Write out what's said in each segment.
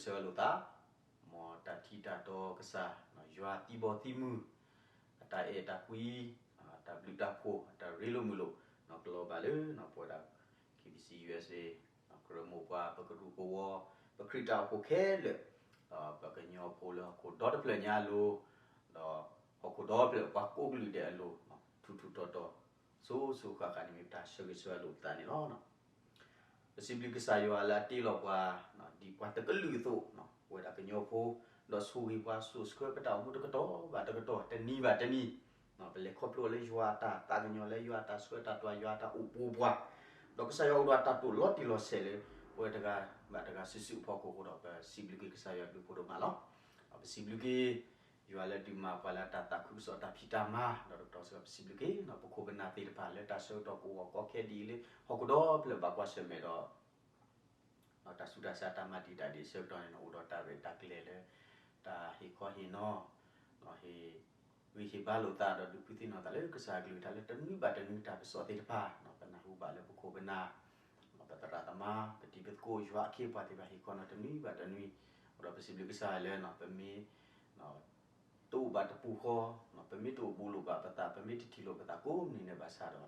ပစံးဘျုးကစၢ်ယွၤလၢပကဆၢဂ့ၤဆၢဝါလိာ်သး, မ်တၢ်ထံၣ်တၢ်တီကစၢ်, ယွၤသံဘီသံမုၢ်, အတၢ်အဲၣ်တၢ်ကွံ, တၢ်ဘျုးတၢ်ဖှိၣ်, အတၢ်ရ့လိာ်မုာ်လိာ်, ကလီၤဘၣ်လၢပဝဲဒၣ် KBC USA ကရၢမိၢ်ပှၢ် ပကရူၢ်ကဝီၤ, ပခရံာ်တၢ်အိၣ်ဖှိၣ်ခဲလၢာ်, ဒီးပကညီဖိလၢဟီၣ်ခိၣ်ဒီတဖျၢၣ်ညါအလိၤ, ဒီးဟီၣ်ခိၣ်ဒီဖျၢၣ်ပှၤကိးကလုာ်ဒဲးအလိၤ, ထူးထူးတီၤတီၤ, စိၤစိၤဃၣ်ဃၣ်န့ၣ်မ့ၢ်ပတၢ်ဆၢဂ့ၤဆၢဝါလိာ်ပသးန့ၣ်လီၤ. ပစံးဘျုးကစၢ်ယွၤလၢအတ့လီၤပှၤ, ဒ်ပှၤတကလုာ်အသိး, ပဝဲဒၣ်ကညီဖိ, ဒီးဆိၣ်ဂ့ၤပှၤ စိာ်ဆှၢပတၢ်အိၣ်မူတကတီၢ်ဘၣ်တကတီၢ် တနံၤဘၣ်တနံၤ, ပလဲၤခီဖျိလၢယွၤအတၢ်သးကညီၤ လၢယွၤအတၢ်ဆှၢတၢ်တွၤ ယွၤအတၢ်အိၣ်ပိၢ်ပှၤ, ဒီးကစၢ်ယွၤအိၣ်ဒီးအတၢ်တိာ်လီၤတံၢ်လီၤဆဲးလၢ ပဝဲတဂၤဘၣ်တဂၤစုာ်စုာ်အဖီခိၣ်အဃိဒီး ပစံးဘျုးက့ၤကစၢ်ယွၤဘျုးဖှိၣ်ဒိၣ်မးလီၤ. ပစံးဘျုးက့ၤ ယွၤလၢဒုးမၤပှၤလၢအတၢ်သးခုကစီၣ်တၢ်ဖံးတၢ်မၤ, ဒီးတကတီၢ်စ့ၢ်ကီး ပစံးဘျုးက့ၤ ပခိၣ်ပနၢ်သ့ၣ်တဖၣ်လၢတၢ်ဆၢကတီၢ်ကဝီၤကီခဲဒ်အံၤလၢ ဟီၣ်ခိၣ်ဒီဖျၢၣ်ဘၣ်ကွၢ်ဆၢၣ်မဲာ်ဒီး တၢ်ဆူးတၢ်ဆါတၢ်မၤတံာ်တာ်ဒ်အဆၢကတီၢ်န့ၣ် အိၣ်ဒီးတၢ်ရဲၣ်တၢ်ကျဲၤလၢ တၢ်ဟ့ၣ်ခီဟ့ၣ်နီၤ, ဟ့ၣ်ဂံၢ်ဟ့ၣ်ဘါလိာ်သးဒီးဒုးဖုသံနီၢ်သးလၢကစၢ်အကလုၢ်ကထါလၢတနွံဘၣ်တနွံတၢ်ကစီၣ်သ့ၣ်တဖၣ်, ပနၢ်ဟူဘၣ်လၢပခိၣ်ပနၢ်, ပသရၣ်သမါ ပတံၤပသကိး ယွၤအခ့အပှၤသ့ၣ်တဖၣ်ဟ့ၣ်ခီနီၤတနွံဘၣ်တနွံ, အိၣ်ဒီးပစံးဘျုးကစၢ်လၢ ပမ့ၢ် တအိၣ်ဘၣ်တပူၤဃီ, ပမ့ၢ်တအိၣ်ဘူးလိာ်ဘၣ်ပသး ပမ့ၢ်တထံၣ်လိာ်ပသးကိးမုၢ်နံၤန့ၣ်ဘၣ်ဆၣ်ဒီး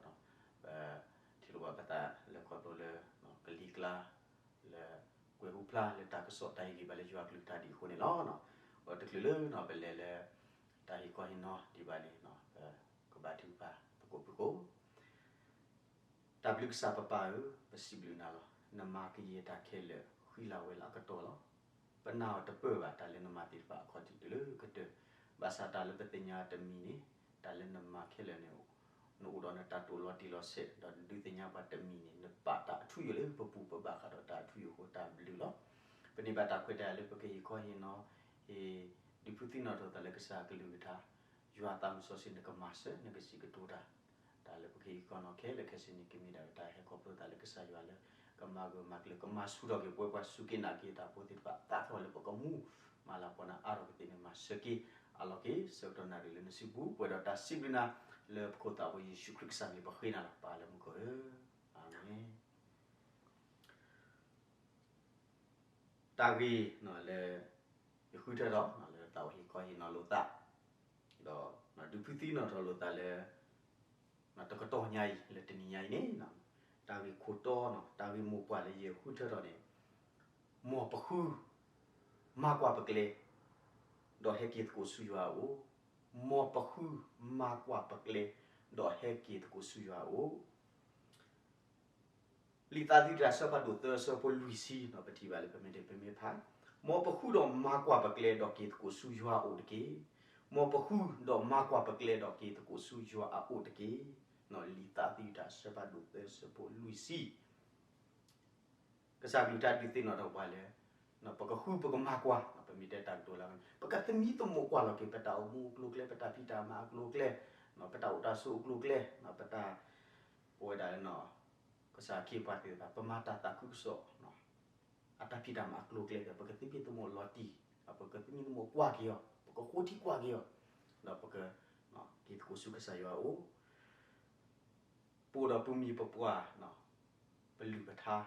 ပထံၣ်လိာ်ဘၣ်ပသးလၢခီဖျိလၢ ကလံၤကျါ လၢကွဲၤဟူဖျါလၢတၢ်ကစီၣ်တၢ်ဟ့ၣ်ဂံၢ်ဘါလၢယွၤကလုၢ်ကထါဒ်အဃိန့ၣ်လီၤ. ဒီးတချုးလၢပလဲၤလၢ တၢ်ဟ့ၣ်ခီဟ့ၣ်နီၤဒံးဘၣ်န့ၣ် ပကဘါထုကဖၣ်သကိးဖုကိး တၢ်ဘျုးကစၢ်ပပၢ်ဧၢ, ပစံးဘျုးနၤလီၤ. နမၤကယဲၢ်တၢ်ခဲလၢာ် ဃံလၤဝဲလၢအကတီၢ်လီၤ. ပနာ်အီၤတပၢၢ်ဘၣ် တၢ်လၢနမၤသ့ၣ်တဖၣ်အခီၣ်ထံးတုၤလၢကတၢၢ်, ဘၣ်ဆၣ်တၢ်လၢပသ့ၣ်ညါတမံၤန့ၣ်, တၢ်လၢနမၤခဲလၢာ်န့ၣ် နအိၣ်ဒီးနတၢ်တိာ်လီၤတံၢ်လီၤဆဲး ဒီးနဒုးသ့ၣ်ညါပှၤတမံၤန့ၣ် နပာ်တၢ်အထူအယိာ်လၢပပူၤ ပဘၣ်ဃးဒီးတၢ်အထူအယိာ်အဃိ တၢ်ဘျုးလီၤ. ပန့ၢ်ဘၣ်တၢ်ခွဲးတၢ်ယာ်လၢပကဟ့ၣ်ခီဟ့ၣ်နီၤ, ဟ့ၣ်ဒုးဖုသံနီၣ်ထီၣ်သးလၢကစၢ်အကလုၢ်ကထါ, ယွၤအသးမုၢ်စီဆှံ နကမၤစၢၤ နကစံးကတိၤတၢ်, တၢ်လၢပကဟ့ၣ်ခီနီၤခဲလၢာ်ခဲဆ့န့ၣ် ကမ့ၢ်ဒၣ်တၢ်ဟဲခီဖျိသးလၢကစၢ်ယွၤလၢ ကမၤဂၢၢ်မၤကျၢၤ ကမၤဆူၣ်ထီၣ်က့ၤပဝဲပှၤစူၢ်က့ၤနာ်က့ၤတၢ်ဖိသ့ၣ်တဖၣ် သးထီၣ်လၢပကမူ မၤလၤကပီၤနၤအါထီၣ်ကသ့န့ၣ် မၤစၢၤက့ၤအလီၢ်က့ၤ ဆၢကတီၢ်နၣ်ရံၣ်လၢနစုပူၤ ပှဲၤဒီးတၢ်စံးဘျုးနၤ လၢပခိၣ်သးဖိယ့ၣ်ၡူးခရံာ်ကစၢ်မံၤပဃ့နၤလီၤ ပၢ်လၢမူခိၣ်ဧၢ, အၤမ့ၣ်. တၢ်ဂ့ၢ်လၢ ယဃုထၢထီၣ်လၢသးအိၣ်ဟ့ၣ်ခီဟ့ၣ်နီၤလိာ်သး ဒီးဒုးဖုသံနီၣ်ထီၣ်လိာ်သးလၢ တကတီၢ်ညါအံၤ လၢတနံၤညါအံၤန့ၣ် တၢ်ဂ့ၢ်ခိၣ်တီ, တၢ်ဂ့ၢ်မိၢ်ပှၢ်လၢယဃုထၢထီၣ်န့ၣ်, မ်ပဃု မၤကွၢ်ပကျဲ ဒီးဟဲက့ၤသကိးဆူယွၤအအိၣ်, မ်ပဃု မၤကွၢ်ပကျဲ ဒီးဟဲက့ၤသကိးဆူယွၤအအိၣ် လံာ်သးသယုၢ်တၢ်အဆၢဖးဒိၣ်သၢအဆၢဖိလွံၢ်ဆံန့ၣ် ပထံၣ်ဘၣ်လၢပမ့ၢ်ဒဲးပမ့ၢ်ဖး, မ်ပဃုဒီးမၤကွၢ်ပကျဲဒီးက့ၤသကိးဆူယွၤအအိၣ်တက့ၢ်. မ်ပဃုဒီးမၤကွၢ်ပကျဲဒီးက့ၤသကိးဆူယွၤအအိၣ်တက့ၢ်. လံာ်သးသယုၢ်တၢ်အဆၢဖးဒိၣ်သၢအဆၢဖိလွံၢ်ဆံ ကစၢ်ကလုၢ်ကထါဒုးသ့ၣ်နီၣ်ထီၣ်ပှၤလၢ ပကဃုပကမၤကွၢ်, ပမ့ၢ်တဲတၢ်ကတိၤလၢ ပကသမံသမိးကွၢ်လီၤက့ၤ ပတၢ်အိၣ်မူအကျိၤအကျဲ ပတၢ်ဖံးတၢ်မၤအကျိၤအကျဲ, ပတၢ်အိၣ်တၢ်ဆိးအကျိၤအကျဲ, ပတၢ် ပဝဲဒၣ်လၢ ကစၢ်ခ့ပှၤသ့ၣ်တဖၣ် ပမၤတၢ်သးခုကစီၣ် အတၢ်ဖံးတၢ်မၤအကျိၤအကျဲ ပကသမံသမိးလီၤတံၢ်, ပကသမံသမိးကွၢ်က့ၤအီၤ, ပကဃိထံကွၢ်က့ၤအီၤ, ဒီးပက က့ၤသကိးဆူကစၢ်ယွၤအအိၣ် ပအိၣ်ဒီးပမံၤပပှၢ် ပလုၢ်ပထါ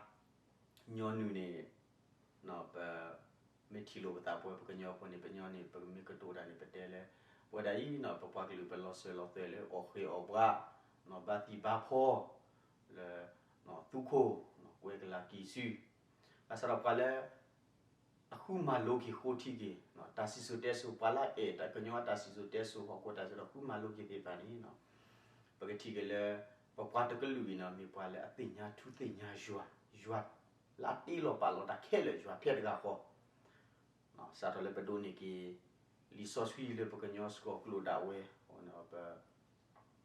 ညီနုၢ်န့ၣ် ပမ့ၢ်ထံၣ်လိာ်ပသးပဝဲပကညီဖိန့ၣ် ပညီန့ၣ် ပမ့ၢ်ကတိၤတၢ်န့ၣ် ပတဲလၢ ပဝဲဒၣ်အံၤ ပပှၤကလုာ်ပလီၤစၢၤလီၤသွဲၣ်လၢအီၣ်ဃ့ၢ်အီၣ်ဘှါ ဘါသံၣ်ဘါဖီ လၢ သူခိၣ် ကွဲကလၤကံၢ်စု ဘၣ်ဆၣ်ဒီးပှၤလၢ အဃုမၤလိက့ၤဃိထံက့ၤ တၢ်စံၣ်စိၤတဲစိၤ ပှၤလၢအအဲၣ်တၢ်ကညီတၢ်စံၣ်စိၤတဲစိၤ ဟီၣ်ခိၣ်တၢ်စံၣ်စိၤ ဃုမၤလိက့ၤသ့ၣ်တဖၣ်န့ၣ် ပကထံၣ်က့ၤလၢ ပပှၤတကလုာ်အံၤန့ၣ် မ့ၢ်ပှၤလၢအသ့ၣ်ညါထူသ့ၣ်ညါယွၤ, ယွၤလၢအတ့လီၤပာ်လီၤတၢ်ခဲလၢာ် ယွၤထဲတဂၤဃီ စးထီၣ်လၢပဒိးန့ၢ်က့ၤ လံာ်စီဆှံလၢပကညီစ့ၢ်ကီးကျိာ်ဒၣ်ဝဲ ပ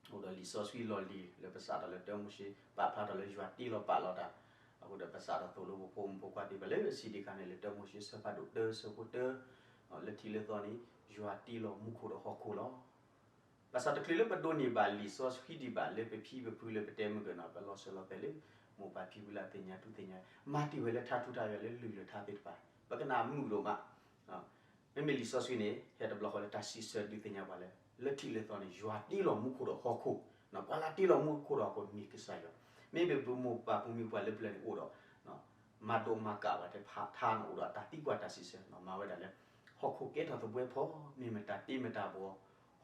အိၣ်ဒီးလံာ်စီဆှံလီၢ်လံၤလၢပစးထီၣ်လၢတၢမိၤၡ့ ပာ်ဖျါထီၣ်လၢယွၤတ့လီၤပာ်လီၤတၢ်, အဃိဒီးပစးထီၣ်သိၣ်လိပဖိမုၣ်ဖိခွါသ့ၣ်တဖၣ်လၢစံးဒံးခါန့ၣ် လၢတၢမိၤၡ့ဆၢဖးဒိၣ်တၢဆၢဖိတၢ, လၢထံးလၢသီန့ၣ် ယွၤတ့လီၤမူခိၣ်ဒီးဟီၣ်ခိၣ်လီၤ. ဘၣ်ဆၣ်တချုးလၢပဒိးန့ၢ်ဘၣ်လံာ်စီဆှံဒံးဘၣ်လၢပဖံပဖုလၢပတဲမုၢ်ကနီၤ ပလီၤစၢၤလီၤသွဲၣ်လၢ မိၢ်ပၢ်ဖံဖုလၢအသ့ၣ်ညါထူသ့ၣ်ညါ, မၤတ့ၢ်ဝဲလၢထါထူထါယွၤလၢလုၢ်လၢထါသ့ၣ်တဖၣ်, ပကနၣ်မုာ်ဒိၣ်မး မ့မ့ၢ်လံာ်စီဆှံန့ၣ် ဟဲတဘျီဃီလၢတၢ်စံးဆၢဒုးသ့ၣ်ညါပှၤလၢ လၢထံးလၢသီန့ၣ် ယွၤတ့လီၤမူခိၣ်ဒီးဟီၣ်ခိၣ်, ပှၤလၢတ့လီၤမူခိၣ်ဒီးဟီၣ်ခိၣ်မ့ၢ်ကစၢ်ယွၤ, မ့မ့ၢ်ပမိၢ်ပၢ်ပမိၢ်ပှၢ်လၢပျၢၤန့ၣ်အိၣ်ဒီး မၤဒိးမၤကးဝဲတဖၣ်ထါန့ၣ် အိၣ်ဒီးအတၢ်သံကွၢ်တၢ်စံးဆၢ မၤဝဲဒၣ်လၢ ဟီၣ်ခိၣ်ကဲထီၣ်သပှၢ်ဖီ မ့ၢ်မတၤတ့မတၤဘှီ,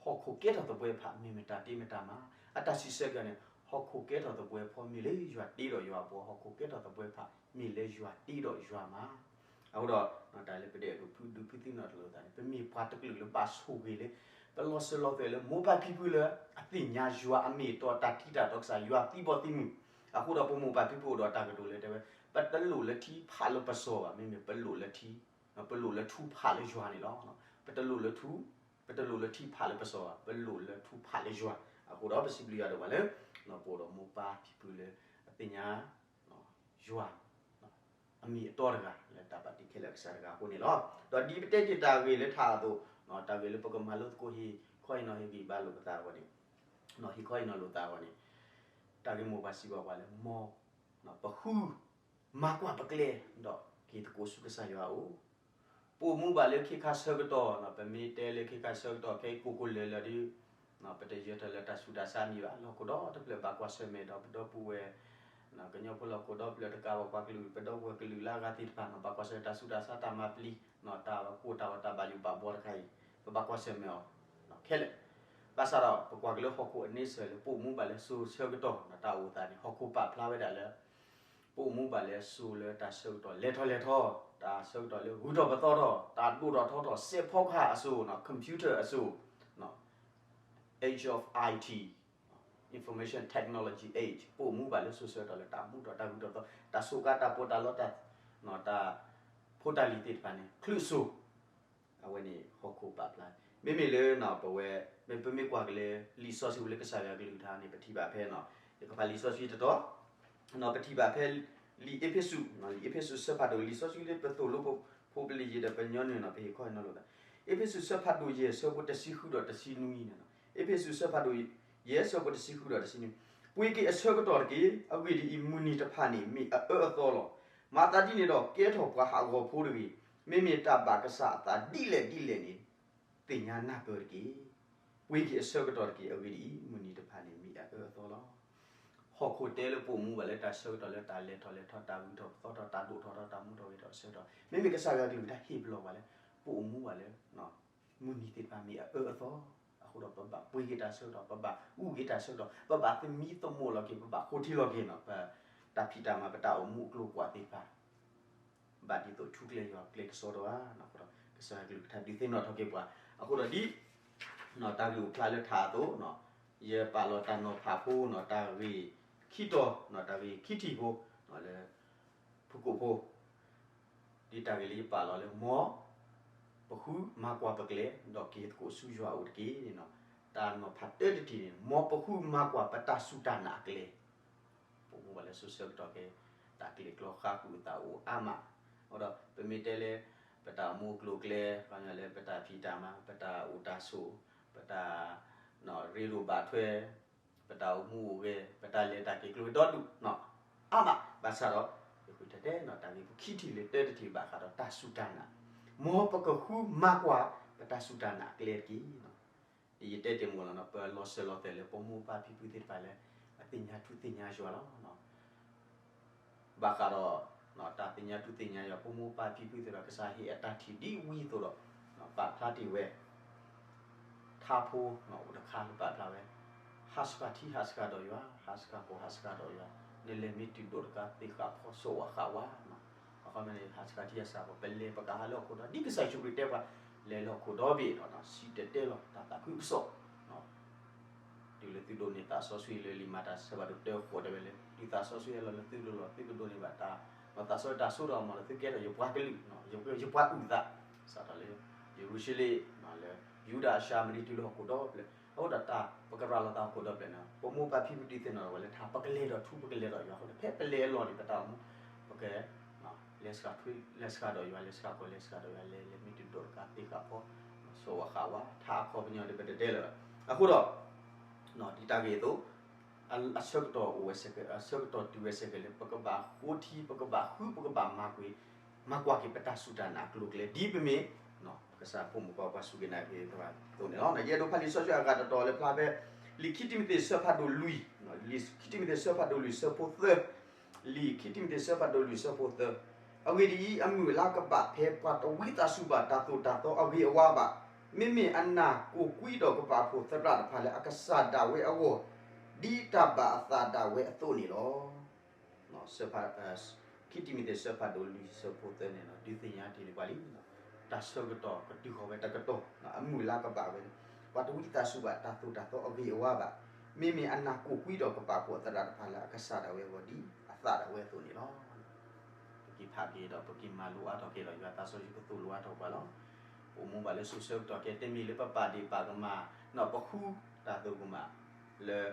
ဟီၣ်ခိၣ်ကဲထီၣ်သပှၢ်ဖး မ့ၢ်မတၤတ့မတၤမၤ, အတၢ်စံးဆၢကန့ၣ် ဟီၣ်ခိၣ်ကဲထီၣ်သပှၢ်ဖီ မ့ၢ်လၢယွၤတ့ဒီးယွၤဘှီ, ဟီၣ်ခိၣ်ကဲထီၣ်သပှၢ်ဖး မ့ၢ်လၢယွၤတ့ဒီးယွၤမၤ. အဃိဒီး တၢ်လၢပဒဲးဒိၣ်ဖုဒုဖုသံနီၣ်တလိာ်သးန့ၣ် ပမ့ၢ်ပှၤတကလုာ်လၢဘၣ်ဆိၣ်ဂ့ၤလၢ ပလီၤစၢၤလီၤသွဲၣ်လၢမိၢ်ပၢ်ဖံဖုလၢ အသ့ၣ်ညါယွၤအမ့ၢ်အတီ တၢ်ထံတၢ်တီကစၢ်ယွၤသံဘီသံမုၢ်, အဃိဒီးပမိၢ်ပၢ်ဖံဖုအိၣ်ဒီးတၢ်ကတိၤလၢတဲဝဲ ပတလိၣ်လၢထံဖးလၢပစီၤဘၣ်, မ့မ့ၢ်ပလိၣ်လၢထံ, ပလိၣ်လၢထူဖးလၢယွၤန့ၣ်လီၤ. ပတလိၣ်လၢထူ, ပတလိၣ်လၢထံဖးလၢပစီၤဘၣ်, ပလိၣ်လၢထူဖးလၢယွၤ. အဃိဒီးပစံးဘျုးယွၤဒိၣ်မးလၢ ပအိၣ်ဒီးမိၢ်ပၢ်ဖံဖုလၢ အသ့ၣ်ညါ ယွၤ အမ့ၢ်အတီတဂၤ လၢတၢ်ဘၣ်တ့ခဲလၢာ်အကစၢ်တဂၤအဃိန့ၣ်လီၤ. ဒီးဒ်ပတဲတ့ၢ်တၢ်ဂ့ၢ်လၢထးအသိး, တၢ်ဂ့ၢ်လၢပကမၤလိသကိးဟ့ၣ်ခီဟ့ၣ်နီၤဟ့ၣ်ဂံၢ်ဘါလိာ်ပသးအဂီၢ်န့ၣ်, ဟ့ၣ်ခီဟ့ၣ်နီၤလိာ်သးအဂီၢ်န့ၣ်, တၢ်ဂ့ၢ်မိၢ်ပှၢ်စံးဘၣ်ပှၤလၢ မ်ပဃု မၤကွၢ်ပကျဲ ဒီးက့ၤသကိးဆူကစၢ်ယွၤအအိၣ် ပအိၣ်မူဘၣ်လၢခ့ခါဆၢကတီၢ်, ပမ့ၢ်တဲလၢခ့ခါဆၢကတီၢ် ခဲအံၤကိးကိးလၢာ်လၢာ်ဒီး ပတယၢၤထီၣ်လၢတၢ်ဆူးတၢ်ဆါမံၤဘၣ်. လၢဟီၣ်ခိၣ်ဒီဖျၢၣ်ဘၣ်ကွၢ်ဆၢၣ်မဲာ်ဒီးပဒီပုၢ်ဝဲၢ်, ကညီဖိလၢဟီၣ်ခိၣ်ဒီဖျၢၣ်တကးဘၣ် ပှၤကလုာ် ပဒီပုၢ်ဝဲၢ်ကလုာ်လၢအဂၤသ့ၣ်တဖၣ်န့ၣ် ဘၣ်ကွၢ်ဆၢၣ်မဲာ်တၢ်ဆူးတၢ်ဆါတၢ်မၤပျံၤ, တၢ်ကိၢ်တၢ်ဂီၤတၢ်ဘၣ်ယိၣ်ဘၣ်ဘှီတခါအံၤ, ပဘၣ်ကွၢ်ဆၢၣ်မဲာ်အီၤခဲလၢာ်. ဘၣ်ဆၣ်ဒီးပကွၢ်က့ၤလၢဟီၣ်ခိၣ်အန့ဆၢၣ်လၢပအိၣ်မူဘၣ်လၢစိၤဆၢကတီၢ်န့ၣ် တၢ်အိၣ်သးန့ၣ် ဟီၣ်ခိၣ်ပာ်ဖျါဝဲဒၣ်လၢ ပအိၣ်မူဘၣ်လၢစိၤလၢတၢ်ဆၢကတီၢ်လဲၤထီၣ်လဲၤထီ, တၢ်ဆၢကတီၢ်လၢဂုၤထီၣ်ပသီထီၣ်, တၢ်ဒိၣ်ထီၣ်ထီထီၣ်, စဲးဖီကဟၣ်အစိၤ, computer အစိၤ, age of I T, information technology age, ပအိၣ်မူဘၣ်လၢစိၤဆၢကတီၢ်လၢတၢ်မူထီၣ်တၢ်ဂုၤထီၣ်ပသီ, တၢ်စူးကါတၢ်ပီးတၢ်လီ, တၢ်ဖိတၢ်လံၤသ့ၣ်တဖၣ်န့ၣ် ချုးစိၤ အဝဲန့ၣ်ဟီၣ်ခိၣ်ပာ်ဖျါ, မ့မ့ၢ်လၢပဝဲ မ့ၢ်ပမ့ၢ်ကွၢ်က့ၤလၢ လံာ်စီဆှံပူၤလၢကစၢ်ယွၤကလုၢ်ကထါန့ၣ် ပထံၣ်ဘၣ်ဖဲ ယကဖးလံာ်စီဆှံတတီၤ, ပထံၣ်ဘၣ်ဖဲ လံာ်အ့းဖ့းစူး, လံာ်အ့းဖ့းစူးဆၢဖးဒိၣ် လံာ်စီဆှံလၢပသိၣ်လိဖိပလံၤယံၤဒီးပညီနုၢ်န့ၣ် ပဟ့ၣ်ခီဟ့ၣ်နီၤလိာ်သး, အ့းဖ့းစူးဆၢဖးဒိၣ်ယဲၢ်ဆၢဖိတဆံဃုဒီးတဆံနွံန့ၣ်, အ့းဖ့းစူးဆၢဖးဒိၣ်ယဲၢ်ဆၢဖိ တဆံဃုဒီးတဆံနွံ, ပှ့ၤက့ၤအဆၢကတီၢ်တက့ၢ်. အဂ့ၢ်ဒ်အံၤ, မုၢ်နံၤတဖၣ်န့ၣ် မ့ၢ်အအၢအသီလီၤ. မၤသးဒ်န့ၣ်ဒီး ကဲထီၣ်ပှၤဟးဂီၤဖိတဂ့ၤ. မ့မ့ၢ်တၢ်ဘၣ်ကစၢ်အသးဒ်လဲၣ်ဒ်လဲၣ်န့ၣ် သ့ၣ်ညါနၢ်ပၢၢ်တက့ၢ်. ပှ့ၤက့ၤအဆၢကတီၢ်တက့ၢ်. အဂ့ၢ်ဒ်အံၤ, မုၢ်နံၤတဖၣ်န့ၣ် မ့ၢ်အအၢအသီလီၤ. ဟီၣ်ခိၣ်တဲလၢပအိၣ်မူဘၣ်လၢတၢ်ဆၢကတီၢ်လၢတၢ်လဲၤထီၣ်လဲၤထီ, တၢ်ဂုၤထီၣ်ပသီထီၣ်, တၢ်ဒိၣ်ထီၣ်ထီထီၣ်, တၢ်မူထီၣ်ဂဲၤထီၣ်အဆၢကတီၢ်, မ့မ့ၢ်ကစၢ်ယွၤကလုၢ်ကထါဟ့ၣ်ပလီၢ်ပှၤလၢ ပအိၣ်မူဘၣ်လၢ မုၢ်နံၤသ့ၣ်တဖၣ်မ့ၢ်အအၢအသီ, အဃိဒီးပဘၣ်ပှ့ၤက့ၤတၢ်ဆၢကတီၢ်, ပဘၣ်အူက့ၤတၢ်ဆၢကတီၢ်, ပဘၣ်သမံသမိးလီၤက့ၤ, ပဘၣ်ဃိထံလီၤက့ၤန့ၣ်, ပတၢ်ဖံးတၢ်မၤ ပတၢ်အိၣ်မူအကျိၤအကွာ်သ့ၣ်တဖၣ် ဘၣ်ဒ်သိးထူကျဲယွၤကျဲကစီဒီဧါန့ၣ်, အဃိဒီး ကစၢ်ယွၤကလုၢ်ကထါဒုးသ့ၣ်နီၣ်ထီၣ်က့ၤပှၤ, အဃိဒီးဒ် တၢ်ဂ့ၢ်အိၣ်ဖျါလၢထးအသိး, ယပာ်လီၤတၢ်နီၤဖးဖိန့ၣ်, တၢ်ဂ့ၢ်ခံတီၤန့ၣ်, တၢ်ဂ့ၢ်ခံထံၣ်ဖိလၢ ဖုကိာ်ဖိ, ဒ်တၢ်ဂ့ၢ်လၢယပာ်လီၤလၢ မ်ပဃုမၤကွၢ်ပကျဲ ဒီးက့ၤသကိးဆူယွၤအအိၣ်တက့ၢ်န့ၣ်, တၢ်နီၤဖးတၢတထံၣ်န့ၣ်, မ်ပဃုမၤကွၢ်ပတၢ်စူၢ်တၢ်နာ်အကျဲ, ပအိၣ်မူဘၣ်လၢစိၤဆၢကတီၢ်က့ၤ တၢ်ကျဲၤကျီဃါဃုာ်အသးအိၣ်အါမး, အဃိဒီး ပမ့ၢ်တဲလၢ ပတၢ်အိၣ်မူအကျိၤအကျဲ, လၢပတၢ်ဖံးတၢ်မၤ, ပတၢ်အိၣ်တၢ်ဆိး, ပတၢ် ရ့လိာ်ဘၣ်ထွဲ, ပတၢ်အိၣ်မူအိၣ်ဂဲၤ, ပတၢ်လဲၤတၢ်က့ၤကျိၤဝဲဒီဒူၣ်န့ၣ်, အါမး, ဘၣ်ဆၣ်ဒီး ယဃုထၢတဲန့ၣ် တၢ်ဂ့ၢ်ခံထံၣ်လၢတၢတထံၣ်ဘၣ်ဃးဒီးတၢ်စူၢ်တၢ်နာ်, မ်ပကဃုမၤကွၢ် ပတၢ်စူၢ်တၢ်နာ်အကျဲတက့ၢ်. ဒ်ယတဲတ့ၢ်မးလီၤန့ၣ်, ပလီၤစၢၤလီၤသွဲၣ်လၢပမိၢ်ပၢ်ဖံဖုသ့ၣ်တဖၣ်လၢ အသ့ၣ်ညါထူသ့ၣ်ညါယွၤလီၤ. ဘၣ်ဃးဒီး တၢ်သ့ၣ်ညါထူသ့ၣ်ညါယွၤ, ပမိၢ်ပၢ်ဖံဖုသ့ၣ်တဖၣ် ကစၢ်ဟ့ၣ်အတၢ်ထံၣ်ဒ်ဝံအသိးဒီး ပာ်ဖျါတ့ၢ်ဝဲ ထါဖိအိၣ်တခါလၢပာ်ဖျါဝဲ, ဟးဆှၣ်ထံဟးဆှၣ်ဒီးယွၤ, ဟးဆှၣ်ကီၢ်ဟးဆှၣ်ဒီးယွၤ, နလဲၤမ့ၢ်တုၤဒိၣ်တကး သ့ၣ်ဃာ်ဖီစိးဝးဃာ်ဝါ. အခီပညီန့ၣ် ဟးဆှၣ်ထံဟးဆှၣ်ကီၢ် ပလဲၤပကဟးလၢဟီၣ်ခိၣ်ဒီဘ့ၣ်, ဒ်ကစၢ်ယ့ၣ်ၡူးခရံာ်တဲပှၤ, လဲၤလၢဟီၣ်ခိၣ်ဒီဘ့ၣ်ဒီး စံၣ်တဲၤတဲလီၤတၢ်သးခုကစီၣ် တုၤလၢသုဒိးန့ၢ်သးစီဆှံလၢလံာ်မၤတၢ်ဆၢဖးဒိၣ်တၢဃိးတဲဝဲလၢ တုၤသးစီဆှံဟဲလီၤလၢသုလိၤလီၤ သုကဒိးန့ၢ်ဘၣ်တၢ် သးစီဆှံတၢ်စိတၢ်ကမီၤလၢသုကဲထီၣ်ယပှၤကလုာ်, ယပှၤအုၣ်သး, စးထီၣ်လၢယရူၤၡလ့ၣ်, လၢယူဒၤအၡါမနံၤ တုၤလၢဟီၣ်ခိၣ်ဒီဖျၢၣ်, အဃိဒီးတၢ်ပကရၤလီၤသးဟီၣ်ခိၣ်ဒီဖျၢၣ်န့ၣ် ပမိၢ်ပၢ်ဖံဖုဒုးသ့ၣ်နီၣ်ထီၣ်ဝဲလၢထါ ပကလဲၤဒီးထူ ပကလဲၤဒီးယွၤအဃိဒီး ဖဲပလဲၤအလီၢ်န့ၣ် ပတၢ်အိၣ်မူ ပက လဲၤစှၤထွံ လဲၤစှၤဒီးယွၤ လဲၤစှၤကီၢ် လဲၤစှၤဒီးယွၤ လဲၤလဲၤမ့ၢ်တုၤဒိၣ်တကး သ့ၣ်ဃာ်ဖီ စိးဝးဃာ်ဝါ ထါအခီပညီဒီးပတတဲလၢၤဘၣ်. အဃိဒီး ဒ်တၢ်ဂ့ၢ်အသိး အဆၢကတီၢ်အိၣ်ဝဲ အဆၢကတီၢ်တုၤဝဲစ့ၢ်ကီးလၢ ပကဘၣ်ဃိထံ ပကဘၣ်ဃု ပကဘၣ်မၤကွၢ် မၤကွၢ်က့ၤပတၢ်စူၢ်တၢ်နာ်အကျိၤအကျဲ ဒ်ပမ့ၢ် ကစၢ်ဖိမုၣ်ဖိခွါစူၢ်က့ၤနာ်က့ၤသ့ၣ်တဖၣ်အသိးန့ၣ်လီၤ. ယအဲၣ်ဒိးဖးလံာ်စီဆှံအဂၤတတီၤလၢဖျါဖဲ လံာ်ခံတံၤမသ့းဆၢဖးဒိၣ်လွံၢ်, လံာ်ခံတံၤမသ့းဆၢဖးဒိၣ်လွံၢ်ဆၢဖိသၢ, လံာ်ခံတံၤမသ့း အဆၢဖးဒိၣ်လွံၢ် အဆၢဖိသၢ, အဂ့ၢ်ဒ်အံၤ, အမုၢ်အလါကဘၣ်ဖဲပှၤတဝံသးစူၤဘၣ်တၢ်သိၣ်တၢ်သီအဂ့ၤအဝါဘၣ်, မ့မ့ၢ်အနၢ်ကိးကွံဒီးကပာ်ဖှိၣ်သရၣ်တဖၣ်လၢအကစၢ်ဒၣ်ဝဲအဂီၢ်, ဒ်တၢ်ဘၣ်အသးဒၣ်ဝဲအသိးန့ၣ်လီၤ. ခံတံၤမသ့း အဆၢဖးဒိၣ်လွံၢ် အဆၢဖိသၢန့ၣ် ဒုးသ့ၣ်ညါတ့ၢ်လံပှၤလံ, တၢ်ဆၢကတီၢ်ကတုၤဃီၤဝဲတကတီၢ်, အမုၢ်အလါကဘၣ်ဝဲ, ပှၤတဝံသးစူၤဘၣ်တၢ်သိၣ်တၢ်သီအဂ့ၤအဝါဘၣ်, မ့မ့ၢ်အနၢ်ကိးကွံဒီးကပာ်ဖှိၣ်အသရၣ်တဖၣ်လၢအကစၢ်ဒၣ်ဝဲအဂီၢ်ဒ်အသးဒၣ်ဝဲအသိးန့ၣ်လီၤ. ပက့ၤဖးက့ၤဒီး ပက့ၤမၤလိအါထီၣ်က့ၤဒီး ယွၤသးစီဆှံကသိၣ်လိအါထီၣ်ပှၤလီၤ. ပအိၣ်မူဘၣ်လၢစိၤဆၢကတီၢ်ခဲအံၤ တမ့ၢ်လၢပပာ်ဒ့ၣ်ပာ်ကမၣ်, ပဃုတၢ်သဂၢၢ်မး, လၢ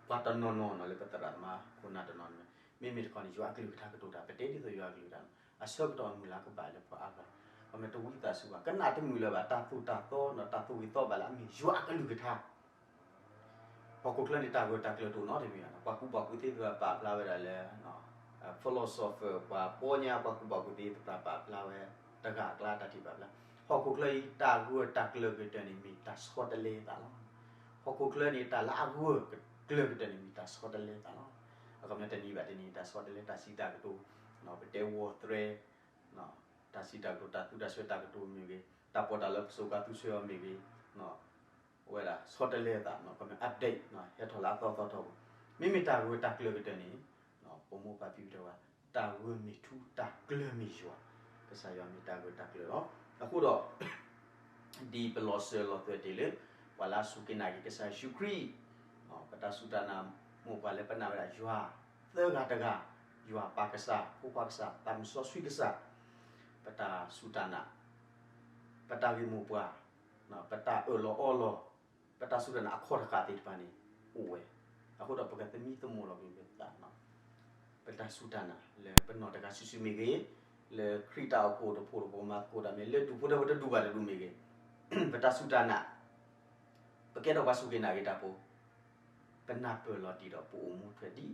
ပှၤတနီၤနီၤနီၤ လၢပသရၣ်သမါခိၣ်နၢ်တနီၤနီၤ, မ့မ့ၢ်တခီန့ၣ် ယွၤအကလုၢ်ကထါကတိၤတၢ် ပတဲဒ်သိးယွၤအကလုၢ်ကထါန့ၣ်, အဆၢကတီၢ်အမုၢ်လါကဘၣ်လၢပှၤအါဂၤ, ပမ့ၢ်တဝံသးစူၤဘၣ် ကနၣ်တမုာ်လၢၤဘၣ် တၢ်သိၣ်တၢ်သီနီၤ တၢ်သိၣ်ဂ့ၤသီဘၣ်လၢအမ့ၢ်ယွၤအကလုၢ်ကထါ ဟီၣ်ခိၣ်ချၢန့ၣ် တၢ်ဂၢၢ်တၢ်ကျၢၤတအိၣ်နီတမံၤဘၣ်, ပှၤကူၣ်ဘၣ်ကူၣ်သ့သ့ၣ်တဖၣ်ပာ်ဖျါဝဲဒၣ်လၢ philosopher ပှၤပီညါ ပှၤကူၣ်ဘၣ်ကူၣ်သ့သ့ၣ်တဖၣ်ပာ်ဖျါဝဲ တဂၤအကျါတၢ်ထံၣ်ပာ်ဖျါ, ဟီၣ်ခိၣ်ချၢအံၤ တၢ်ဂၢၢ်တၢ်ကျၢၤကတၢၢ်န့ၣ် မ့ၢ်တၢ်ဆီတလဲအသးလီၤ. ဟီၣ်ခိၣ်ချၢန့ၣ် တၢ်လၢအဂၢၢ်ကျၢၤကတၢၢ်န့ၣ် မ့ၢ်တၢ်ဆီတလဲအသးလီၤ. အခီပညီတနံၤဘၣ်တနံၤ တၢ်ဆီတလဲ တၢ်စံးတၢ်ကတိၤ, ပတဲဝီၤသရဲ တၢ်စံးတၢ်ကတိၤ တၢ်သူတၢ်စွဲတၢ်ကတိၤမ့ၢ်ဂ့ၤ, တၢ်ပီးတၢ်လီပစိာ်ကါသူဆှၢအီၤမ့ၢ်ဂ့ၤ, အဝဲဒၣ်ဆီတလဲအသး အခီပညီ update ဟဲထီၣ်လၢအသီသီထီပူၤ, မ့မ့ၢ်တၢ်ဂၢၢ်တၢ်ကျၢၤကတၢၢ်န့ၣ် ပမိၢ်ပၢ်ဖံဖုတဲဝဲ တၢ်ဂၢၢ်မ့ၢ်ထူ တၢ်ကျၢၤမ့ၢ်ယွၤ, ကစၢ်ယွၤမ့ၢ်တၢ်ဂၢၢ်တၢ်ကျၢၤလီၤ. အဃိဒီး ဒ်ပလီၤစၢၤလီၤသွဲၣ်တ့ၢ်လၢ ပှၤလၢအစူၢ်က့ၤနာ်က့ၤကစၢ်ယ့ၣ်ၡူးခရံာ်, ပတၢ်စူၢ်တၢ်နာ် မိၢ်ပှၢ်လၢပနာ်ဝဲဒၣ်ယွၤ သၢဂၤတဂၤ, ယွၤပၢ်ကစၢ်, ဖိခွါကစၢ်, သးစီဆှံကစၢ်, ပတၢ်စူၢ်တၢ်နာ်, ပတၢ်ဂ့ၢ်မိၢ်ပှၢ်, ပတၢ်အၢၣ်လီၤအီလီၤ, ပတၢ်စူၢ်တၢ်နာ်အခီၣ်တဃာ်သ့ၣ်တဖၣ်န့ၣ် အိၣ်ဝဲ, အဃိဒီးပကသမံသမိးလီၤက့ၤပသး ပတၢ်စူၢ်တၢ်နာ်လၢပနီၢ်တဂၤစုာ်စုာ်မ့ၢ်ဂ့ၤ, လၢခရံာ်တၢ်အိၣ်ဖှိၣ်တဖှိၣ်တဖှိၣ်မၤသကိးတၢ်မ့ၢ် လၢဒူၣ်ဖိထၢဖိတဒူၣ်ဘၣ်တဒူၣ်မ့ၢ်ဂ့ၤ, ပတၢ်စူၢ်တၢ်နာ်, ပကဲထီၣ်ပှၤစူၢ်က့ၤနာ်က့ၤတၢ်ဖိ, ပနၢ်ပၢၢ်လီၤတံၢ်ဒီးပအိၣ်မူထွဲဒ်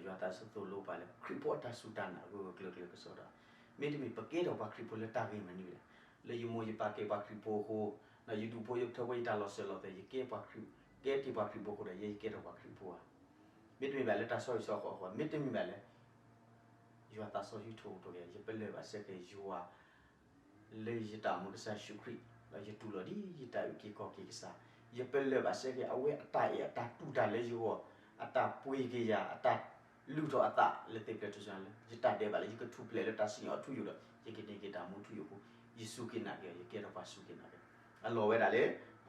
ယွၤသးစီဆှံသိၣ်လိပှၤလၢ ခရံာ်ဖိအတၢ်စူၢ်တၢ်နာ်ဂၢၢ်ဂၢၢ်ကျၢၤကျၢၤကစီဒီ, မ့တမ့ၢ်ပကဲထီၣ်ပှၤခရံာ်ဖိလၢတၢ်ဂ့ၢ်မနုၤလဲၣ်, လၢယမိၢ်ယပၢ်ကဲပှၤခရံာ်ဖိအဃိ, ယဒူၣ်ဖိယထၢဖိယတၢ်လီၤစၢၤလီၤသွဲၣ် ယကဲပှၤခရံာ်, ကဲတ့ၢ်ပှၤခရံာ်ဖိအဃိဒီး ယဲယကဲထီၣ်ပှၤခရံာ်ဖိဧါ. မ့တမ့ၢ်ဘၣ်လၢတၢ်ဆီဟံၣ်ဆီဃီအဃိ, မ့တမ့ၢ်ဘၣ်လၢ ယွၤသးစီဆှံထိၣ်ထိၣ်က့ၤ ယပလၢၢ်ဘၣ်စဲက့ၤယွၤ လၢယတၢ်အိၣ်မူကစၢ်ယ့ၣ်ၡူးခရံာ်, ဒီးယတူၢ်လိာ်ဒ်ယတၢ်အုၣ်က့ၤခီၣ်က့ၤကစၢ်, ယပလၢၢ်ဘၣ်စဲက့ၤအဝဲအတၢ်အဲၣ်အတၢ်တူၢ်တၢ်လၢယဂီၢ်, အတၢ်ပှ့ၤက့ၤယၤ, အတၢ်လုၢ်ထီၣ်အသးလၢသ့ၣ်ဖျၢၣ်ထူၣ်စုညါလၢ ယတၢ်ဒဲးဘးလၢယကထူၣ်ဖျဲးလၢတၢ်စံၣ်ညီၣ်အထူအယိာ်ဒီး ယကန့ၢ်က့ၤတၢ်မူထူယိာ်အဃိ, ယစူၢ်က့ၤနာ်က့ၤ, ယကဲထီၣ်ပှၤစူၢ်က့ၤနာ်က့ၤ, အလီၢ်ဝဲဒၣ်လၢ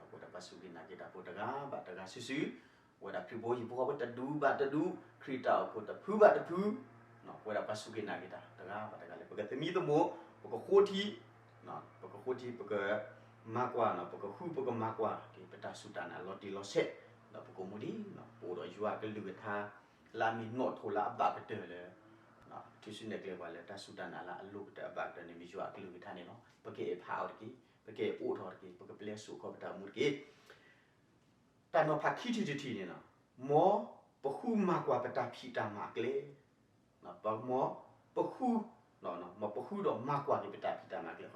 ပဝဲဒၣ်ပှၤစူၢ်က့ၤနာ်က့ၤတၢ်ဖိတဂၤဘၣ်တဂၤစုာ်စုာ်, ပဝဲဒၣ်ခရံာ်ဖိဟံၣ်ဖိဃီဖိတဒူၣ်ဘၣ်တဒူၣ်, ခရံာ်တၢ်အိၣ်ဖှိၣ်တဖုဘၣ်တဖု, ပဝဲဒၣ်ပှၤစူၢ်က့ၤနာ်က့ၤတၢ်တဂၤဘၣ်တဂၤလၢ ပကသမံသမိး, ပကဃိထံ, ပကဃိထံ ပကမၤကွၢ်နီၤ, ပကဃုပကမၤကွၢ်က့ၤ ပတၢ်စူၢ်တၢ်နာ်လီၤတံၢ်လီၤဆဲး, ဒီးပကအိၣ်မူဒ် ပအိၣ်ဒီးယွၤအကလုၢ်ကထါ လၢအမ့ၢ်နီၣ်ထိၣ်လၢအဘၣ်ကတၢၢ်လၢ ထုးစုနဲၣ်ကျဲပှၤလၢတၢ်စူၢ်တၢ်နာ်လၢအလိၤကတၢၢ်အဘၣ်ကတၢၢ်န့ၣ် မ့ၢ်ယွၤအကလုၢ်ကထါန့ၣ်လီၤ. ပကအဲၣ်ဖးအီၤတက့ၢ်, ပကအဲၣ်အိးထီၣ်အီၤတက့ၢ်, ပကပျဲစိာ်ခီပတၢ်အိၣ်မူတက့ၢ်. တၢ်နီၤဖးခံထံၣ်တထံၣ်န့ၣ်လီၤ, မ်ပဃုမၤကွၢ်ပတၢ်ဖံးတၢ်မၤအကျဲ, မ်ပဃု, မ်ပဃုဒီးမၤကွၢ်က့ၤပတၢ်ဖံးတၢ်မၤအကျဲ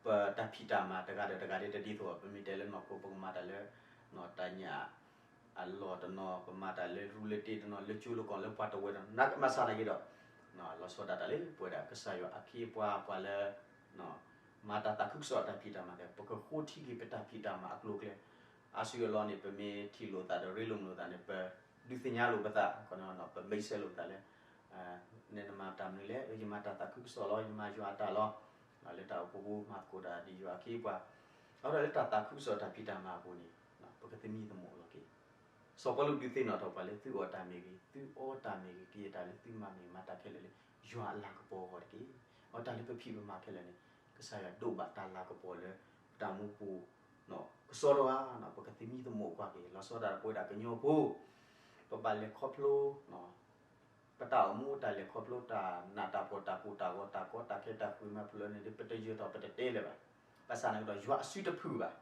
ပတၢ်ဖံးတၢ်မၤတဂၤဒီးတဂၤဒ်တဒ်သိး ပမ့ၢ်တဲလၢနီၢ်ခိ ပကမၤတၢ်လၢ တၢ်ညၣ်အလီၢ်တနီၤ, ပမၤတၢ်လၢရူလၢတ့တနီၤ, လၢကၠိလၢကီၢ်လၢပှၤတဝၢတနီၤ, နကမၤစၢ်နာ်က့ၤဒီး လီၤဆီဒၣ်တၢ်လၢပဝဲဒၣ်ကစၢ်ယွၤအခ့အပှၤ ပှၤလၢ မၤတၢ်သးခုကစီၣ်အတၢ်ဖံးတၢ်မၤကျဲ ပကဃိထံက့ၤပတၢ်ဖံးတၢ်မၤအကျိၤအကျဲ, အါစုအလီၢ်န့ၣ် ပမ့ၢ်ထံၣ်လိာ်သးဒီးရ့လိာ်မုာ်လိာ်သးန့ၣ် ပဒုးသ့ၣ်ညါလိာ်ပသး, ပမိတ်ဆက်လိာ်ပသးလၢ နဲနမၤတၢ်မနုၤလဲၣ်, ယမၤတၢ်သးခုကစီၣ်လီၤ, ယမၤယွၤအတၢ်လီၤ, လၢတၢ်အိၣ်ဖှိၣ်ဖိမၤသကိးတၢ်ဒ်ယွၤအခ့အပှၤ, အဃိဒီးလၢတၢ်သးခုကစီၣ်တၢ်ဖံးတၢ်မၤအပူၤန့ၣ် ပကသမံသမိးလီၤက့ၤ စီၤပီလူးဒုးသ့ၣ်နီၣ်ထီၣ်ပှၤလၢ သုအီၣ်တၢ်မ့ၢ်ဂ့ၤ, သုအီတၢ်မ့ၢ်ဂ့ၤ, ကယဲၢ်တၢ်လၢသုမၤမ့ၢ်ဂ့ၤ မၤတၢ်ခဲလၢာ်လၢ ယွၤအလၤကပီၤအဂီၢ်တက့ၢ်. အတၢ်လၢပဖံးပမၤခဲလၢာ်န့ၣ် ကစၢ်ယွၤဒိးဘၣ်တၢ်လၤကပီၤလၢ ပတၢ်မူပူၤ ကစီဒီဧါ, ပကသမံသမိးကွၢ်က့ၤ လီၤဆီဒၣ်တၢ်ပဝဲဒၣ်ကညီဖိ ပဘၣ်လဲၤခီဖျိ ပတၢ်အိၣ်မူတၢ်လဲၤခီဖျိ တၢ်နးတၢ်ဖှီၣ် တၢ်ကိၢ်တၢ်ဂီၤ တၢ်ကီတၢ်ခဲ တၢ်ဃုမၤဖျိးန့ၣ် ပတယၢၤထီၣ် ပတတဲလၢၤဘၣ်. ဘၣ်ဆၣ်န့ၣ်ကဒီး ယွၤအစုတဖုၣ်ဘၣ်.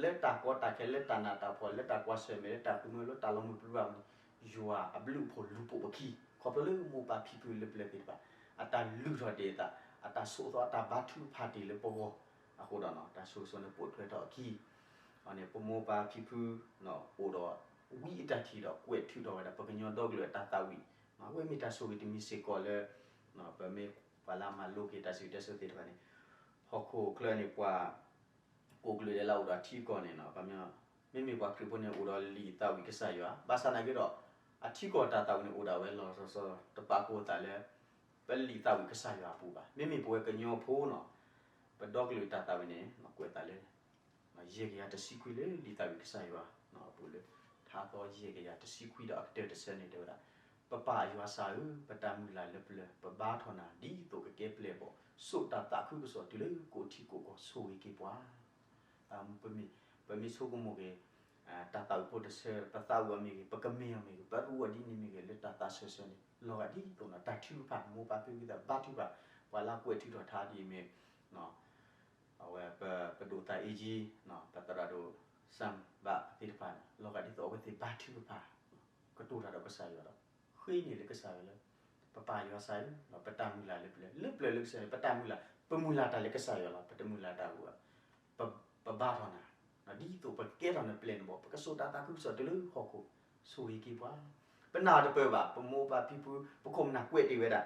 လၢတၢ်ကီတၢ်ခဲ လၢတၢ်နးတၢ်ဖှီၣ် လၢတၢ်ကွၢ်ဆၢၣ်မဲာ် လၢတၢ်ဃုမၤဖျိး တၢ်လီၤမုၢ်ပြံဘၣ်မူန့ၣ် ယွၤအဘျုးအဖှိၣ်လူၤပိာ်ပခံ ခီဖျိလၢမိၢ်ပၢ်ဖံဖုလၢပျၢၤသ့ၣ်တဖၣ် အတၢ်လုၢ်ထီၣ်တ့ၢ်အသး အတၢ်ဆိးသီ အတၢ်ဘါထုကဖၣ်တ့ၢ်လၢပဂီၢ် အဃိဒီး တၢ်ဆိၣ်ဂ့ၤဆိၣ်ဝါန့ၣ် ပိာ်ထွဲထီၣ်အခံ အန့ၣ် ပမိၢ်ပၢ်ဖံဖု အိၣ်ဒီး ဝံအတၢ်ထံၣ်ဒီးကွဲးထုးထီၣ်ဝဲဒၣ် ပကညီဒီကလုာ်အတၢ်သးဝံၣ်, အဝဲမ့ၢ်တၢ်ဆိၣ်ဂ့ၤတမံၤစ့ၢ်ကီးလၢ ပမ့ၢ်ပှၤလၢအမၤလိက့ၤတၢ်စံၣ်တဲစိၤသ့ၣ်တဖၣ်န့ၣ်, ဟီၣ်ခိၣ်ချၢန့ၣ် ပှၤ ကိးကလုာ်ဒဲးလၢအအိၣ်ဒီးအထံအကီၢ်န့ၣ် မ့မ့ၢ်ပှၤခရံာ်ဖိန့ၣ် အိၣ်ဒီးလံာ်သးဝံၣ်ကစၢ်ယွၤ, ဘၣ်ဆၣ်သနာ်က့ဒီး အထံကီၢ်တၢ်သးဝံၣ်န့ၣ် အိၣ်ဒၣ်ဝဲလီၤလီၤဆီဆီ တပာ်ကီၤသးလၢ ပလံာ်သးဝံၣ်ကစၢ်ယွၤအပူၤဘၣ်. မ့မ့ၢ်ပဝဲကညီဖိန့ၣ် ပဒီကလုာ်တၢ်သးဝံၣ်န့ၣ် ကွဲးသးလၢ ယဲၢ်ကယၤတဆံခွံလၢလံာ်သးဝံၣ်ကစၢ်ယွၤအပူၤလၢ ထါသီယဲၢ်ကယၤတဆံခွံဒီးအကတၢၢ်တဆၢန့ၣ် တဲဝဲဒၣ်, ပပၢ်ယွၤစၢ်ဧၢ, ပတၢ်မုၢ်လၢ်လၢပျၢၤ ပဘါထီၣ်နၤ ဒ်သိးကကဲပျဲၢ်ဘီၣ် စိာ်တၢ်သးခုကစီၣ်တုၤလၢကိးထံကိးကီၢ် ဆိၣ်ဂ့ၤက့ၤပှၤ ပမ့ၢ်ဆိကမိၣ်က့ၤ တၢ်သးဝံၣ်ဖိတဆၢ ပသးဝံၣ်အီၤမ့ၢ်ဂ့ၤ, ပကမ့ၢ်အီၤမ့ၢ်ဂ့ၤ, ပရူးအီၤဒ်န့ၣ်မ့ၢ်ဂ့ၤ, လၢတၢ်သးဆၢဆၢန့ၣ် လီၤဂာ်ဒ်သိးနီၤ တၢ်ထုကဖၣ် မိၢ်ပၢ်ဖံဖုသးဘါထုကဖၣ်, ပှၤလၢကွဲးထုးထီၣ်ထါဒ်အံၤမ့ၢ် အဝဲပဒိၣ်သးအ့ကၠံ, ပသရၣ်ဒိၣ်စၣ်ဘၣ်သ့ၣ်တဖၣ်န့ၣ် လီၤဂာ်ဒ်သိးအဝဲသ့ၣ်ဘါထုကဖၣ် ကတိၤတၢ်ဒီးကစၢ်ယွၤဒီး ဃ့န့ၢ်လၢကစၢ်ယွၤလၢ ပပၢ်ယွၤစၢ်ဧၢ, ပတၢ်မုၢ်လၢ်လၢပျၢၤ, လၢပျၢၤလၢကစၢ်ယွၤ ပတၢ်မုၢ်လၢ်, ပမုၢ်လၢ်တၢ်လၢကစၢ်ယွၤလီၤ, ပတမုၢ်လၢ်တၢ်အဂီၢ်ဘၣ်, ပဘါထီၣ်နၤ, ဒ်သိးပကကဲထီၣ်နပျဲၢ်နဘီၣ်, ပကစိာ်တၢ်သးခုကစီၣ်တုၤလၢဟီၣ်ခိၣ်, ဆိၣ်ဂ့ၤက့ၤပှၤ, ပနာ်တပၢၢ်ဘၣ်, ပမိၢ်ပၢ်ဖံဖု ပခိၣ်ပနၢ်ကွဲးတ့ၢ်ဝဲဒၣ်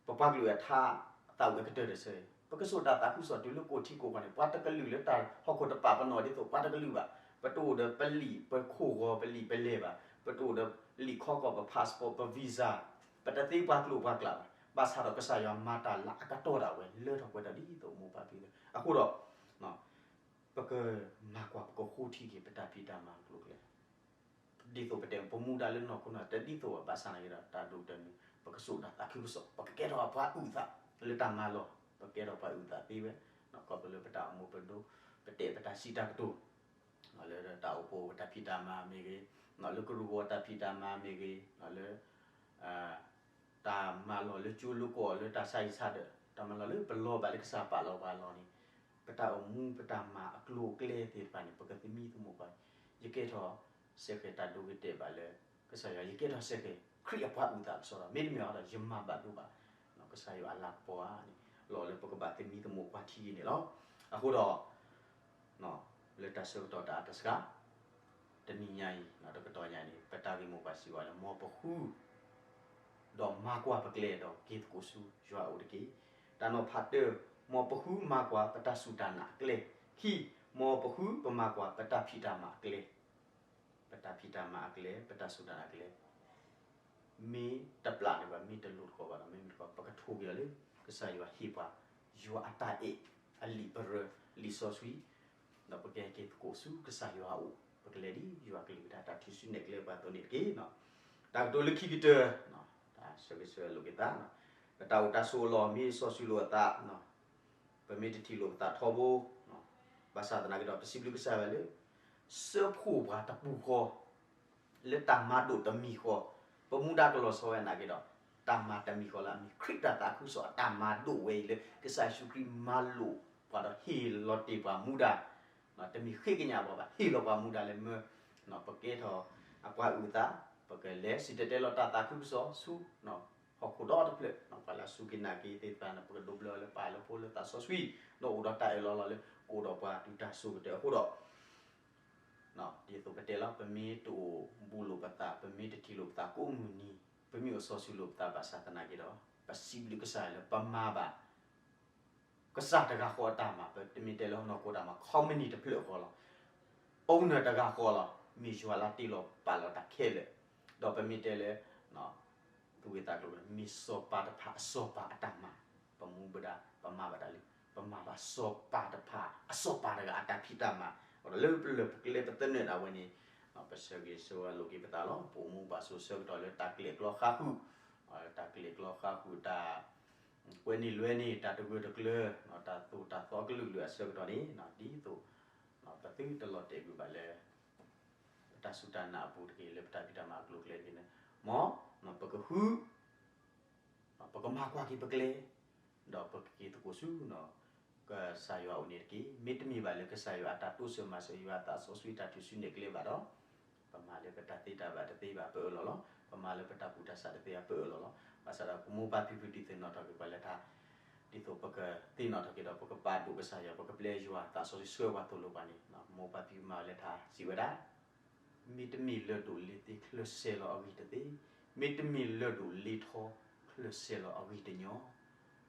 ပပှၤကလုာ်အထါသးဝံၣ်အကတၢၢ်တဆၢအံၤ ပကစိာ်တၢ်သးခုကစီၣ်တုၤလၢကိးထံကိးကီၢ်န့ၣ် ပှၤတကလုာ်လၢတၢ်ဟီၣ်ခိၣ်တပာ်ပနီၣ်ဒ်သိး ပှၤတကလုာ်ဘၣ်, ပတအိၣ်ဒီးပလံာ်ပခိၣ်ဂီၤ ပလံာ်ပလဲၢ်ဘၣ်, ပတအိၣ်ဒီးလံာ်ခီကီၢ် ပ passport ပ visa, ပတသ့ပှၤကျိာ်ပှၤကျးဘၣ်, ဘၣ်ဆၣ်ဒီးကစၢ်ယွၤမၤတၢ်လၢအကတီၢ်ဒၣ်ဝဲ လၢထီၣ်ပှဲၤထီၣ်ဒ်သိးမိၢ်ပၢ်ဖံဖု, အဃိဒီး ပကမၤကွၢ် ပကဃိထံက့ၤ ပတၢ်ဖံးတၢ်မၤအကျိၤအကျဲ ဒ်သိးပတဲ ပမူဒါလၢနီၢ်ခိနီၢ် တဒ်သိးဘၣ်ဆၣ်သနာ်က့ဒီး တၢ်ဒိၣ်တၢ်မုၢ် ပကစိာ်တၢ်သးခုကစီၣ် ပကကဲထီၣ်ပှၤအုၣ်သး လၢတၢ်မၤလီၢ် ပကဲထီၣ်ပှၤအုၣ်သးသ့ဝဲ ခီဖျိလၢပတၢ်အိၣ်မူပဒိ ပတဲပတၢ်စံးတၢ်ကတိၤ လၢတၢ်အိၣ်ဖှိၣ်ပတၢ်ဖံးတၢ်မၤမ့ၢ်ဂ့ၤ, လၢကရူၢ်ကီၢ်တၢ်ဖံးတၢ်မၤမ့ၢ်ဂ့ၤ, လၢ တၢ်မၤလီၢ်လၢကၠိလၢကီၢ်လၢတၢ်ဆါဟံၣ်ဆါဒၢး တၢ်မၤလီၢ်လၢပလီၢ်ဘၣ်လၢကစၢ်ပာ်လီၤပှၤလီၢ်န့ၣ် ပတၢ်အိၣ်မူပတၢ်မၤအကျိၤအကျဲသ့ၣ်တဖၣ်န့ၣ် ပကသမံသမိးပှၤ ယကဲထီၣ်စဲဃဲၤတၢ်ဒိဂ့ၤတဲာ်ဘၣ်လၢ ကစၢ်ယွၤ ယကဲထီၣ်စဲဃဲၤခရံာ်အပှၤအုၣ်သးကစီဒီး မ့တမ့ၢ်အီၤဒီး ယမၤဘၣ်ဒိဘၣ် ကစၢ်ယွၤအလၤကပီၤဧါန့ၣ် လီၢ်လၢပကဘၣ်သမံသမိးပှၤထံဂ့ၤန့ၣ်လီၤ. အဃိဒီး လၢတၢ်ဆၢကတီၢ်တအါတစှၤ တနံၤညါအံၤ တကတီၢ်ညါန့ၣ် ပတၢ်ဂ့ၢ်မိၢ်ပှၢ်စံးဝဲလၢ မ်ပဃု ဒီးမၤကွၢ်ပကျဲဒီးက့ၤသကိးဆူယွၤအအိၣ်တက့ၢ်. တၢ်နီၤဖးတၢၢ် မ်ပဃုမၤကွၢ်ပတၢ်စူၢ်တၢ်နာ်အကျဲ, ခံ, မ်ပဃုပမၤကွၢ်ပတၢ်ဖံးတၢ်မၤအကျဲ, ပတၢ်ဖံးတၢ်မၤအကျဲ ပတၢ်စူၢ်တၢ်နာ်အကျဲ မ့ၢ်တပျးန့ၢ်ဘၣ် မ့ၢ်တလိၤတဃီဘၣ်ဒီး မ့မ့ၢ်တခီ ပကထိၣ်က့ၤအီၤလၢ ကစၢ်ယွၤဟ့ၣ်ပှၤ ယွၤအတၢ်အဲၣ် အလံာ်ပရၢ လံာ်စီဆှံ ဒီးပကက့ၤသကိးဆူကစၢ်ယွၤအအိၣ် ပကလဲၤဒ်ယွၤကလုၢ်ကထါတၢ်ထုးစုနဲၣ်ကျဲပှၤအသိးန့ၣ်တက့ၢ်. တၢ်ကတိၤလၢခံကတၢၢ် တၢ်ဆၢဂ့ၤဆၢဝါလိာ်က့ၤသး ပတၢ်အိၣ်တၢ်ဆိးအလီၢ်မ့ၢ်စီဆှံလိာ်အသး ပမ့ၢ်တထံၣ်လိာ်ပသးထီဘိ ဘၣ်ဆၣ်သနာ်က့ဒီး ပစံးဘျုးကစၢ်ယွၤလၢ စၢဖှိၣ်ပှၤတပူၤဃီ လၢတၢ်မၤဒိၣ်တမံၤဃီ, ပမူဒါကလီၤဆီဝဲနာ်က့ဒီး တၢ်မၤတမံၤဃီလၢအမ့ၢ်ခရံာ်တၢ်သးခုကစီၣ်အတၢ်မၤဒိၣ်ဝဲအံၤလၢ ကစၢ်ယ့ၣ်ၡူးခရံာ်မၤလိာ်ပှၤဒီးဟ့ၣ်လီၤတ့ၢ်ပှၤမူဒါ တမ့ၢ်ဃ့ကညးပှၤဘၣ် ဟ့ၣ်လီၤပှၤမူဒါလၢမၢ ပကဲထီၣ်အပှၤအုၣ်သး ပကလဲၤစံၣ်တဲၤတဲလီၤတၢ်သးခုကစီၣ်ဆူ ဟီၣ်ခိၣ်ဒီတဖျၢၣ် ပှၤလၢအစူၢ်က့ၤနာ်က့ၤသ့ၣ်တဖၣ်န့ၣ် ပကဒိးဘျၢအီၤလၢပၢ်လၢဖိလၢသးစီဆှံ ဒီးအိၣ်ဒီးတၢ်အၢၣ်လီၤလီၤလၢ ကအိၣ်ဒီးပှၤတုၤတၢ်ဆိၣ်ကတၢၢ်အဃိဒီး ဒ်သိးပတဲလီၤ ပမ့ၢ်တအိၣ်ဘူးလိာ်ပသး ပမ့ၢ်တထံၣ်လိာ်ပသးကိးမုၢ်နံၤ ပမ့ၢ်အိၣ်စီဆှံလိာ်ပသးဘၣ်ဆၣ်သနာ်က့ဒီး ပစံးဘျုးကစၢ်ယွၤလၢပမၤဘၣ် ကစၢ်တဂၤဃီအတၢ်မၤ ပတမ့ၢ်တဲလၢနီၢ်ခိတၢ်မၤ company တဖျၢၣ်ဃီလီၤ. owner တဂၤဃီလီၤ. မ့ၢ်ယွၤလၢတ့လီၤပာ်လီၤတၢ်ခဲလၢာ် ဒီးပမ့ၢ်တဲလၢ သူၣ်ဂ့ၤသးကျိၤ မ့ၢ်စီၤပၤတဖၣ်အစီၤပၤအတၢ်မၤ ပမူဘၣ်ဒါ ပမၤဘၣ်တၢ်လံ ပမၤဘၣ်စီၤပၤတဖၣ် အစီၤပၤတဂၤအတၢ်ဖံးတၢ်မၤ ဒီးလၢပလၢၢ်ပကျဲပသနၢၣ်ဒၣ်ဝဲန့ၣ် ပဆၢဂ့ၤဆၢဝါလိာ်က့ၤပသးလီၤ. ပအိၣ်မူဘၣ်ဆိးဆၢကတီၢ်လၢတၢ်ကျဲၤကျီဃါဃုာ် တၢ်ကျဲၤကျီဃါဃုာ်တၢ် ကွဲန့ၢ်လွဲန့ၢ်တၢ်တဂၢၢ်တကျၢၤ တၢ်သိၣ်တၢ်သီကလုာ်ကလုာ်အဆၢကတီၢ်န့ၣ် ဒ်သိး ပသုတလီၤတဲာ်ကွံာ်ဘၣ်လၢ ပတၢ်စူၢ်တၢ်နာ်အပူၤတက့ၢ် လၢပတၢ်ဖံးတၢ်မၤအကျိၤအကျဲတက့ၢ်န့ၣ် မ် ပကဃု ပကမၤကွၢ်က့ၤပကျဲ ဒီးပကက့ၤသကိးဆူ ကစၢ်ယွၤအအိၣ်န့ၣ်တက့ၢ်. မ့တမ့ၢ်ဘၣ်လၢကစၢ်ယွၤအတၢ်တိစၢၤမၤစၢၤ ယွၤအသးစီဆှံတၢ်ထုးစုနဲၣ်ကျဲဘၣ်ဒီး ပမၤလၢပတၢ်သ့တၢ်ဘၣ်တသ့ဘၣ်ပအၢၣ်လီၤလီၤ. ပမၤလၢပတၢ်ကူၣ်တၢ်ဆးတသ့ဘၣ်ပအၢၣ်လီၤလီၤ. ဘၣ်ဆၣ်ဒီးပမိၢ်ပၢ်ဖံဖုဒုးသ့ၣ်နီၣ်ထီၣ်က့ၤပှၤလၢထါ ဒ်သိးပကသ့ၣ်နီၣ်ထီၣ်က့ၤဒီး ပကပာ်ဒိၣ်ကစၢ်ယွၤ ပကပျဲယွၤသးစီဆှံဆှၢပှၤသိၣ်လိပှၤန့ၣ် မိၢ်ပၢ်ဖံဖုမၤဝဲလၢထါစံးဝဲဒၣ် မ့တမ့ၢ်လၢၢ်ဒိၣ်လ့ၤသ့ၣ်ချၢၣ်စဲၤလီၤအဂံၢ်တသ့, မ့တမ့ၢ်လၢၢ်ဒိၣ်လ့ၤထီချၢၣ်စဲၤလီၤအဂံၢ်တညီ,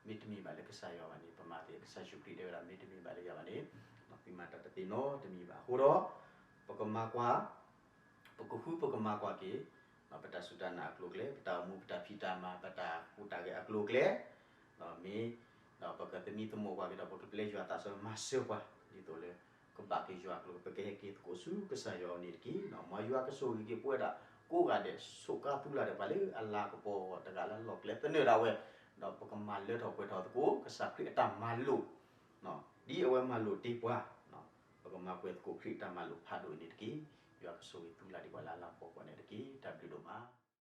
မ့တမ့ၢ်ဘၣ်လၢကစၢ်ယွၤဘၣ်န့ၣ် ပမၤသ့ ကစၢ်ယ့ၣ်ၡူးခရံာ်တဲဝဲဒၣ် မ့တမ့ၢ်ဘၣ်လၢယၤဘၣ်န့ၣ် သုမၤတၢ်တသ့နီတမံၤဘၣ်. အဃိဒီး ပကမၤကွၢ် ပကဃုပကမၤကွၢ်က့ၤ ပတၢ်စူၢ်တၢ်နာ်အကျိၤအကျဲ, ပတၢ်အိၣ်မူပတၢ်ဖံးတၢ်မၤ ပတၢ်ဟူးတၢ်ဂဲၤအကျိၤအကျဲ, ဒီးမ့ၢ် ဒီးပကသမံသမိးကွၢ်က့ၤဒီး ပကပျဲယွၤသးစီဆှံမၤစၢၤပှၤ ဒ်သိးလၢ ကဘၣ်က့ၤယွၤအကျိၤ ပကဟဲက့ၤသကိးဆူကစၢ်ယွၤအအိၣ်န့ၣ်တက့ၢ်. မ်ယွၤကဆိၣ်ဂ့ၤက့ၤပဝဲဒၣ်ကိးဂၤဒဲး စူးကါသူလၢ်ဒီးပှၤလၢအလၤကပီၤအဂီၢ် တဂၤလၢလီၢ်ကျဲသနၢၣ်ဒၣ်ဝဲ, ဒီးပကမၤလၢထီၣ်ပှဲၤထီၣ်သကိး ကစၢ်ခရံာ်အတၢ်မၤလိာ် ဒ်အဝဲမၤလိာ်တ့ၢ်ပှၤ, ပကမၤပှဲၤသကိးခရံာ်အတၢ်မၤလိာ်ဖးဒိၣ်အံၤန့ၣ်တက့ၢ်. ယွၤကဆိၣ်ဂ့ၤသူလၢ်ဒံးပှၤလၢအလၤကပီၤအဂီၢ်န့ၣ်တက့ၢ်.